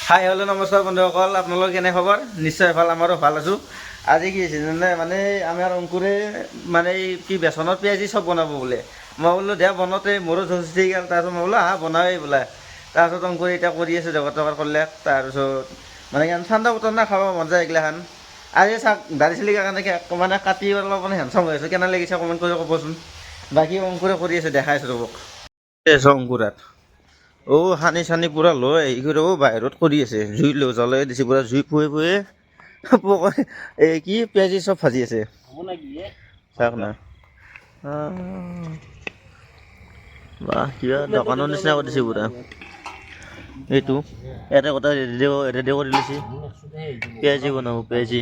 হাই, hello', নমস্কাৰ বন্ধুসকল। আপোনালোকৰ কেনে খবৰ? নিশ্চয় ভাল, আমাৰো ভাল আছোঁ। আজি কি হৈছে জানে? মানে আমাৰ অংকুৰে মানে এই কি বেচনৰ পিঁয়াজি চব বনাব বোলে। মই বোলো দে বনাওঁতে মোৰো জোচ উঠি গ'ল। তাৰপিছত মই বোলো আহা, বনাৱেই বোলে। তাৰপিছত অংকুৰে এতিয়া কৰি আছে, জগত টকাৰ কৰিলে। তাৰপিছত মানে কি ঠাণ্ডা বতৰ না, খাব মন যায় এইগিলাখান। আজি চাওক, দাড়ি চুলি কাৰণে মানে কাটি অলপ মানে হেণ্ডচাম হৈ আছে। কেনে লাগিছে কমেণ্ট কৰি ক'বচোন। বাকী অংকুৰে কৰি আছে, দেখাই আছোঁ ৰ'বক। অংকুৰাত অ' সানি চানি পূৰা লৈ আহি কৰি অ' বাহিৰত কৰি আছে। জুই লৈ জ্বলাই দিছে, পূৰা জুই ফুৱে ফুৱে পকৰি, এই কি পিঁয়াজি চব ভাজি আছে। চাওক না। বাহ, কিবা দোকানৰ নিচিনা কৰি দিছে পূৰা। এইটো ইয়াতে গোটেই ৰেডি ৰেডি কৰি লৈছে, পিঁয়াজি বনাব পিঁয়াজি।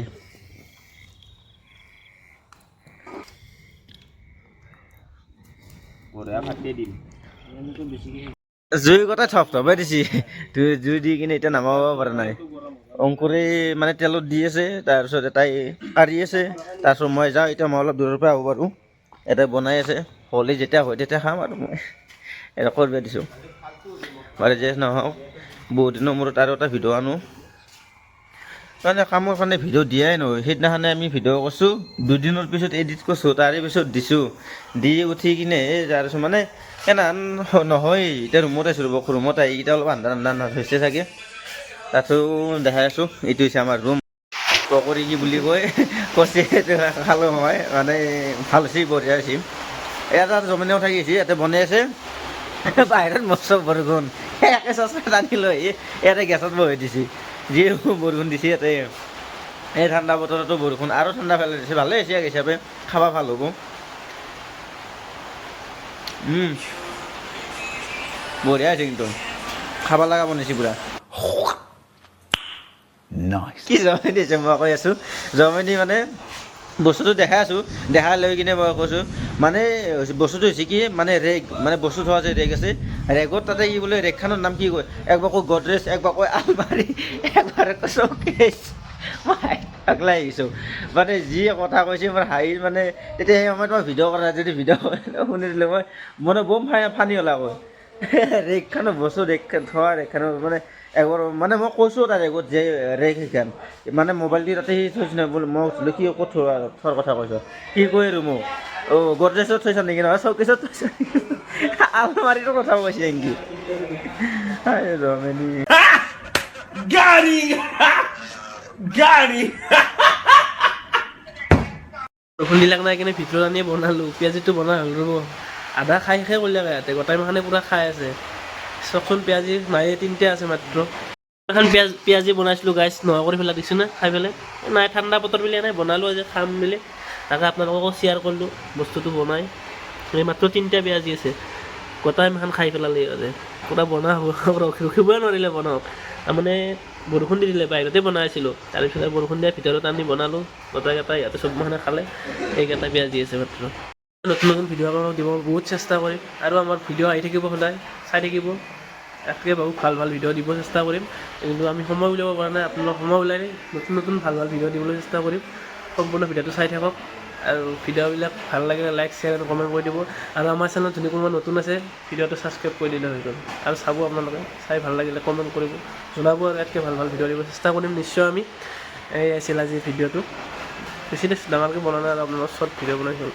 জুই গোটেই থপ থপাই দিছে। জুই দি কিনে এতিয়া নামাব পৰা নাই। অংকুৰে মানে তেলত দি আছে, তাৰপিছত এটাই কাঢ়ি আছে। তাৰপিছত মই যাওঁ এতিয়া, মই অলপ দূৰৰ পৰা আহিব পাৰোঁ। এটা বনাই আছে, হ'লে যেতিয়া হয় তেতিয়া খাম আৰু মই এটা কৰিব দিছোঁ। বাৰু যে নহওক, বহুত দিনৰ মূৰত আৰু এটা ভিডিঅ' আনো। মানে কামৰ কাৰণে ভিডিঅ' দিয়াই নহয়। সেইদিনাখনে আমি ভিডিঅ' কৰিছোঁ, দুদিনৰ পিছত এডিট কৰিছোঁ, তাৰে পিছত দিছোঁ। দি উঠি কিনে তাৰপিছত মানে কেনেহেন নহয়। এতিয়া ৰুমত আছোঁ ৰ'ব। ৰুমত আহি এতিয়া অলপ আন্ধাৰ আন্ধাৰ হৈছে চাগে, তাতো দেখাই আছোঁ। এইটো হৈছে আমাৰ ৰুম। পকৰি কি বুলি কয় কৈছে, সেইটো খালোঁ মই। মানে ভাল হৈছে, বঢ়িয়া হৈছে। ইয়াত আৰু জমিনেও থাকি আহিছে, ইয়াতে বনাই আছে। বাহিৰত মস্ত বৰষুণ, একে চচমা টানি লৈ আহি ইয়াতে গেছত বহাই দিছে। যি বৰষুণ দিছে ইয়াতে, এই ঠাণ্ডা বতৰতো বৰষুণ আৰু ঠাণ্ডা পেলাই দিছে। ভালেই হৈছে, এক হিচাপে খাব ভাল হ'ব। বঢ়িয়া হৈছে কিন্তু, খাব লগা বনাইছে পুৰা। Nice. কি জমাই দিছে, মই কৈ আছোঁ জমাই মানে বস্তুটো দেখাই আছোঁ, দেখাই লৈ কিনে মই কৈছোঁ মানে বস্তুটো হৈছে কি, মানে ৰেক, মানে বস্তু থোৱা যে ৰেক আছে, ৰেকত তাতে কি বোলে ৰেকখনৰ নাম কি কয়, একবাৰ কয় গডৰেজ, একবাৰ কয় আলমাৰি, একবাৰ কয় চৌকেছ। মই হাঁহি পাগলা আহিছোঁ। মানে যি কথা কৈছে মোৰ হাঁহি, মানে তেতিয়া সেই সময়ত মই ভিডিঅ' কৰা, যদি ভিডিঅ' শুনি দিলে মই মানে বম ফানি ওলাব। ৰেকখনৰ বস্তু ৰেক থোৱা ৰেকখনৰ মানে একবাৰ মানে মই কৈছোঁ তাৰ ৰেকত যে ৰেক সেইখন, মানে মোবাইলটো তাতে সি থৈছে নহয় বোলে। মই সুধিলোঁ, কি ক'ত থোৱা থোৱাৰ কথা কৈছ? কি কয় আৰু মোক, অ' গডৰেজত থৈছ নেকি, নহয় চৌকেছত থৈছ নেকি, আলমাৰিটোৰ কথা কৈছে নেকি? ৰমেনি। Got him! Got him! বৰষুণ দিলাক নাই কিনে ভিতৰত আনি বনালোঁ। পিঁয়াজিটো বনা হ'ল ৰ'ব, আধা খাই শেষে কৰিলে ইয়াতে। গোটাই মাখানে পূৰা খাই আছে। চাওকচোন, পিঁয়াজি নাই, তিনিটা আছে মাত্ৰ। এখন পিঁয়াজি বনাইছিলোঁ গাইছ, নোহোৱা কৰি পেলাই দিছোঁ না খাই পেলাই। এই নাই, ঠাণ্ডা বতৰ বুলি নাই বনালোঁ আজি খাম বুলি, তাকে আপোনালোককো শ্বেয়াৰ কৰিলোঁ বস্তুটো বনাই। এই মাত্ৰ তিনিটা পিঁয়াজি আছে, গোটাই মাখান খাই পেলালে ইহঁতে। পূৰা বনা হ'ব, ৰখিবই নোৱাৰিলে বনাওক। তাৰমানে বৰষুণ দি দিলে, বাহিৰতে বনাই আছিলোঁ, তাৰপিছত আৰু বৰষুণ দিয়াৰ ভিতৰত আনি বনালোঁ। গোটেইকেইটা ইহঁতে চব মাখানে খালে, এইকেইটা পিঁয়াজি আছে মাত্ৰ। নতুন নতুন ভিডিঅ' আপোনালোকক দিব বহুত চেষ্টা কৰিম আৰু আমাৰ ভিডিঅ' আহি থাকিব, সদায় চাই থাকিব। ইয়াতকৈ বহুত ভাল ভাল ভিডিঅ' দিব চেষ্টা কৰিম, কিন্তু আমি সময় উলিয়াব পৰা নাই। আপোনালোক সময় ওলাই নতুন নতুন ভাল ভাল ভিডিঅ' দিবলৈ চেষ্টা কৰিম। সম্পূৰ্ণ ভিডিঅ'টো চাই থাকক আৰু ভিডিঅ'বিলাক ভাল লাগিলে লাইক, শ্বেয়াৰ আৰু কমেণ্ট কৰি দিব। আৰু আমাৰ চেনেলত যদি কোনোবা নতুন আছে, ভিডিঅ'টো ছাবস্ক্ৰাইব কৰি দিলে হৈ গ'ল। আৰু চাব আপোনালোকে, চাই ভাল লাগিলে কমেণ্ট কৰিব, জনাব আৰু ইয়াতকৈ ভাল ভাল ভিডিঅ' দিব চেষ্টা কৰিম নিশ্চয় আমি। এই আছিল আজিৰ ভিডিঅ'টো, বেছি ডাঙৰকৈ বনোৱা নাই আৰু আপোনালোকৰ শ্বৰ্ট ভিডিঅ' বনাইছোঁ।